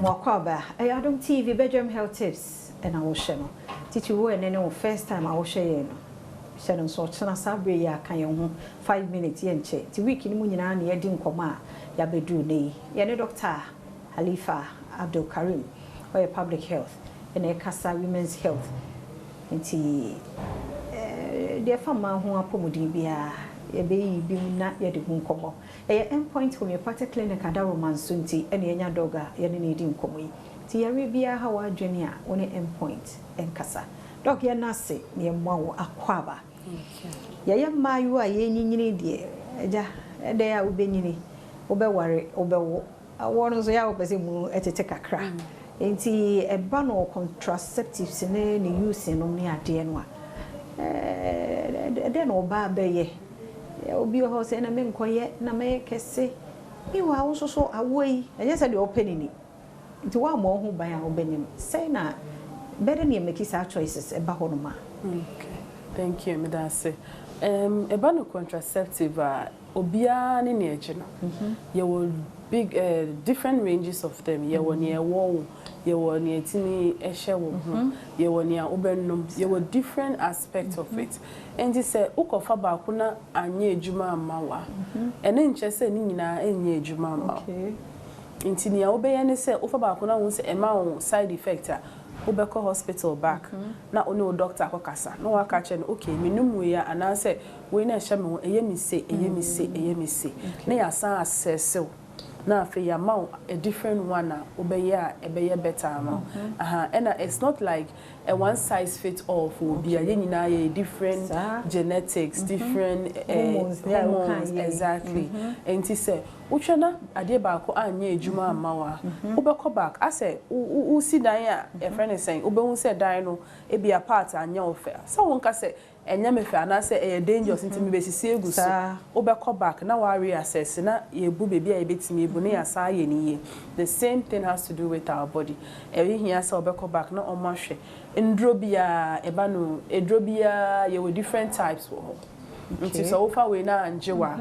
Yɛma wo akwaaba. Ɛyɛ Adom TV Badwam Health Tips na wohwɛ no. Titiriw wo ɛnnɛ ne wo first time a wohwɛ yɛn no, hyɛ no nso ɔkyena saa berɛ yi a ka yɛn ho 5 minutes, yɛnkyɛ. Nti week no mu nyinaa na yɛadi nkɔmmɔ a yɛabɛduru nnɛ yi. Yɛne Dr. Halifa Abdul Karim, ɔyɛ public health, ɛna ɛkasa women's health. Nti deɛ ɛfa mmaa ho apɔmuden biara, yɛbɛyi bi mu na yɛde ho nkɔmmɔ. Ɛyɛ Endpoint Homeopathic Clinic adaworoma nso nti ɛna yɛanya Doc a yɛne no redi nkɔmmɔ yi. Nti yareɛ biara ha w'adwene a, wo ne Endpoint nkasa. Doc, yɛn ase na yɛmmoa wo akwaaba. Yɛyɛ mmaayewa a yɛnyinyini deɛ, agya, ɛdɛn a wobɛnyini, wobɛware, wobɛwo. Awoɔ no nso yɛ a wopɛ sɛ mu tete kakra. Nti ɛba no contraceptives ne ne using no ne adeɛ no a, ɛdɛn na ɔbaa bɛyɛ? Obi wɔ hɔ sɛ na menkɔyɛ na mɛyɛ kɛse. Meanwhile, wo nso so awoɔ yi, ɛnyɛ sɛ deɛ ɔpɛ ne ni. Nti woammɔ wo ho ban a wobɛnyim. Sɛn na bɛdɛ ne yɛmake saa choices ɛba hɔ nom a? Okay. Thank you, Medase. Ɛba no contraceptive a, obiara ne nea akyi no. Yɛwɔ big different ranges of them. Yɛwɔ nea ɛwɔ wo, yɛwɔ nea ɛtumi ɛhyɛ wo ho, yɛwɔ nea wobɛnom, yɛwɔ different aspects of it. Nti sɛ wokɔfa baako na anyɛ adwuma amma wo a, ɛne nkyɛ sɛ ne nyinaa ɛnyɛ adwuma amma wo. Nti nea wobɛyɛ ne sɛ wofa baako na wohu sɛ ɛma wo side effect a, wobɛkɔ hospital back na wo ne wo doctor akɔkasa na waka kyerɛ no, "Okay, menom wei a anaasɛ wei na ɛhyɛ me ho, ɛyɛ me se, ɛyɛ me se, ɛyɛ me se," na yɛasan assess wo na afei yɛama wo a different one a wobɛyɛ a ɛbɛyɛ better ama wo. Aha, ɛna it's not like a one size fit all for obi a yɛn nyinaa yɛ different genetics, different hormones, ne a woka hormones yɛ. Exactly. Nti sɛ wohwɛ na adeɛ baako anyɛ adwuma amma wo a, wobɛkɔ back asɛ wosi dan a yɛfrɛ no sɛn, wobɛhu sɛ dan no ebi a part anyɛ wo fɛ, sɛ wonka sɛ ɛnyɛ me fɛ anaasɛ ɛyɛ dangerous nti mebɛsisi egu so. Wobɛkɔ back na wɔareassess na yɛbu baabi a yɛbɛtumi ebu na yɛasan ayɛ ne yie. The same thing has to do with our body. Ɛyɛ hia sɛ wobɛkɔ back na ɔmo ahwɛ nduro biara ɛba no. Eduro biara, yɛwɔ different types wɔ hɔ, nti sɛ wofa wei na angye wa,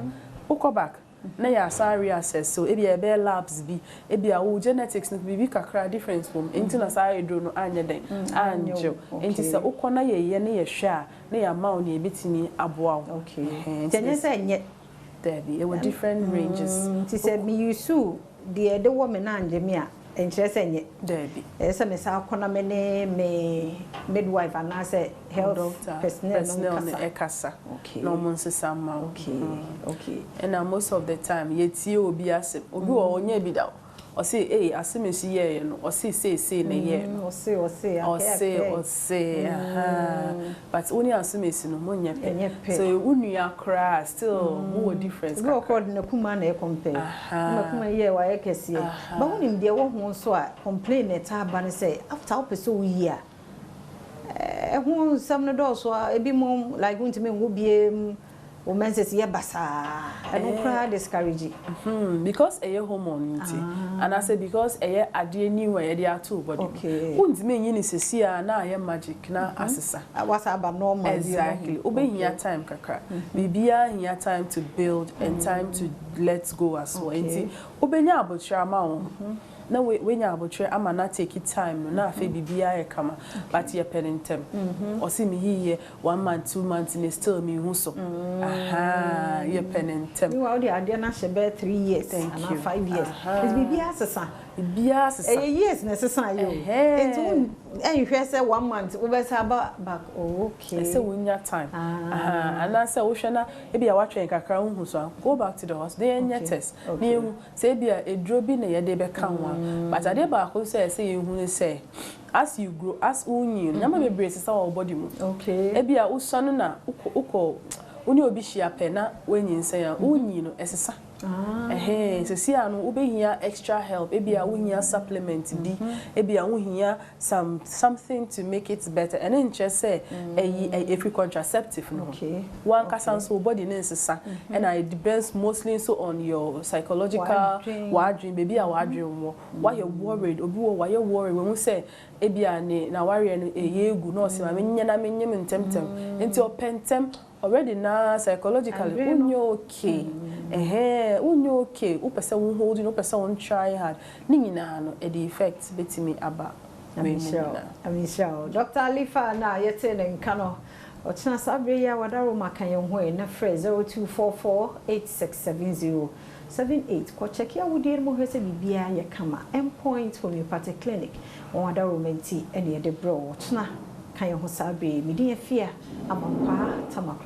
wokɔ back na yɛasan reassess. So ebi a yɛbɛyɛ labs bi, ebi a wo genetics no biribi kakra difference wɔ mu nti na saa eduro no anyɛ dɛn angye wo. Nti sɛ wokɔ na yɛyɛ ne yɛhwɛ a, na yɛama wo nea ebɛtumi aboa wo. Nti ɛnyɛ sɛ ɛnyɛ. Daabi, ɛwɔ different ranges. Nti sɛ meyusu deɛ ɛde wɔ me na angye me a, ɛnkyerɛ sɛ ɛnyɛ. Daabi. Ɛyɛ sɛ me saa kɔ na me ne me midwife anaasɛ health doctor personnel no personnel no nkasa. Ɛkasa na ɔmo nsesa ma wo. Ɛna most of the time yɛtie obi asɛm. Obi wɔ hɔ, ɔnyɛ bi da o, ɔse ee, asɛm esi yɛɛyɛ no, ɔse seesei na ɛyɛɛ no. Ɔse ɔse. Ɔse akɛ. Ɔse aha, but wo ne asɛm esi no mo nyɛ Ɛnyɛ pɛ pɛ. So wo nua koraa still mo wɔ difference Obi wɔ kakra. kɔ de ne kuma na ɛcompare. Na kuma yɛ wayɛ kɛseɛ. Ba wonim deɛ wɔ ho nso a complain na ɛtaa ba ne sɛ after wopɛ sɛ woyi a, ɛho nsɛm no dɔɔso a ebi mo like wontumi nwo biem, wo menses yɛ basaa, ɛno koraa discourage. Because ɛyɛ hormone nti anaasɛ because ɛyɛ adeɛ new a yɛde ato wo body mu, wontumi nyi ne sesi a na ayɛ magic na asesa. Wasa aba normal bio. Exactly, wobɛhia time kakra. Biribiara hia time to build and time to let go as well. Nti wobɛnya abotire ama wo ho na wenya abotire ama na take time no na afei biribiara yɛ kama, but yɛpɛ ne ntɛm. Ɔsi mi yiyɛ one month, 2 months ne still mi hu so. Aha, yɛpɛ ne ntɛm. Meanwhile, wode adeɛ no ahyɛ bɛyɛ 3 years Thank anaa you. 5 years. Nti biribiara sesa. Biribiara sesa. Ɛyɛ years na ɛsesa yɛ o. Nti wo ɛnhwɛ sɛ one month wobɛsa aba back. Oh, okay. Ɛsɛ wonya time. Ah. Aha, anaasɛ wohwɛ na ebi a watwɛn kakra wohu so a, go back to the hospital na yɛnyɛ test na yɛhu sɛ ebi a eduro bi na yɛde bɛka ho a. But adeɛ baako nso a ɛsɛ yɛhu ne sɛ as you grow, as wonyin no, nneɛma bebree sesa wɔ wo body mu. Ebi a wosua no na wokɔ wo ne obi hyia pɛ na woanyinsɛn a, wonyin no ɛsesa. Ɛhɛn, sɛsi a no wobɛhia extra help. Ebi a wohia supplement bi, ebi a wohia something to make it better. Ɛne nkyerɛ sɛ ɛyi ɛfiri contraceptive no ho. Wankasa nso wo body ne nsesa, ɛna it depends mostly nso on your psychological W'adwen. W'adwen, baabi a w'adwen wɔ. Wayɛ worried, obi wɔ wayɛ worried, wɔn sɛ ebi a ne n'awareɛ no ɛyɛ egu na ɔsɛ maame nyɛ na menyɛ me ntɛmtɛm, nti ɔpɛ ntɛm. Already na psychologically Adwene no. wonyɛ okay, ɛhɛn, wonyɛ okay, wopɛ sɛ wo hold no, wopɛ sɛ wo try hard ne nyinaa no, ɛde effect bɛtumi aba wei mu nyinaa. Amihyira wo, Dr. Alifa na yɛte ne nka no. Ɔkyena saa berɛ yi a wadaroma ka yɛn ho ɛ na frɛ 0244 8670 78 kɔkyɛke awodie no mu hwɛ sɛ biribiara yɛ kama. Endpoint Homeopathic Clinic wɔn adaroma nti ɛne yɛde brɛ wo. Ɔkyena ka yɛn ho saa berɛ yi. Medin Afia Amankwaa Tamaklo.